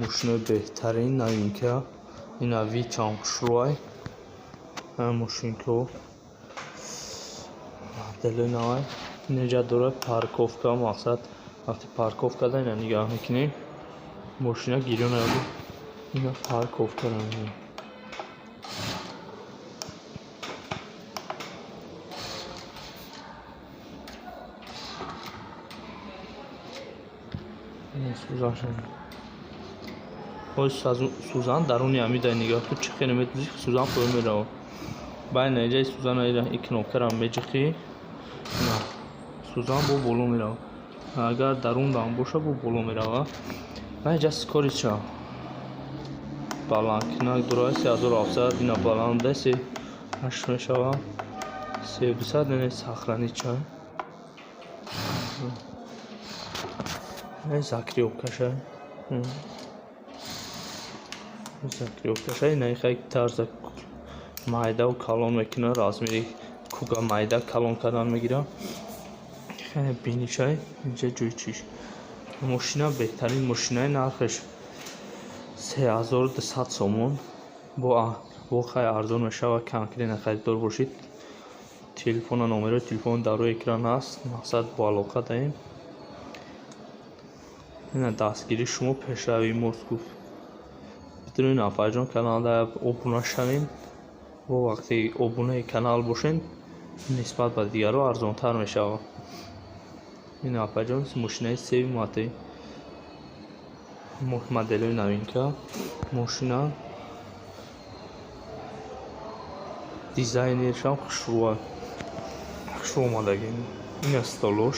Мошинои беҳтарин, новинка. Ина вид-шам хушрӯай. Мошинко моделои навай. Инҷа дорад парковка, мақсад вақте парковка карда, ина нигаҳ мекунем. Мошина гирён наёбад. Ина парковка. Сӯзаншон. Сӯзан даруни ҳамида, нигоҳ кун, чӣ хеле медузӣ, сӯзан поён меравад. Баъд инҷаи сӯзана и кнопкаро меҷиқӣ, ина сӯзан бо боло меравад. Агар дарундам боша, бо боло меравад. Ва инҷа скоростьша баландкунак дорад, 3700, ина баланда, се ҳашт мешавад. 3200, ине сохранить-ша. Закрепкаша. Закрепкаша ина хеле тарза майдаву калон мекунад, размери куга майда калон кардан мегирад. Хеле бинишай, инҷа ҷои чиш. Мошина беҳтарин мошинаи, нархаш 3200 сомон. Бо хай арзон мешавад, конкретно харидор бошед. Телефона, номерои телефон дар рӯи экран аст. Мақсад, бо алоқа даем. Ина дастгирии шумо пешравии мост, гуфт. Бидунед, нафарҷон, каналда обуна шавем. Бо вақте обунаи канал бошед, нисбат ба дигарҳо арзонтар мешавад. Ин, апаҷон, мошинаи севи моделои новинка. Мошина дизайнершам хушрӯа. Хушрӯ омадагӣ. Ина столош.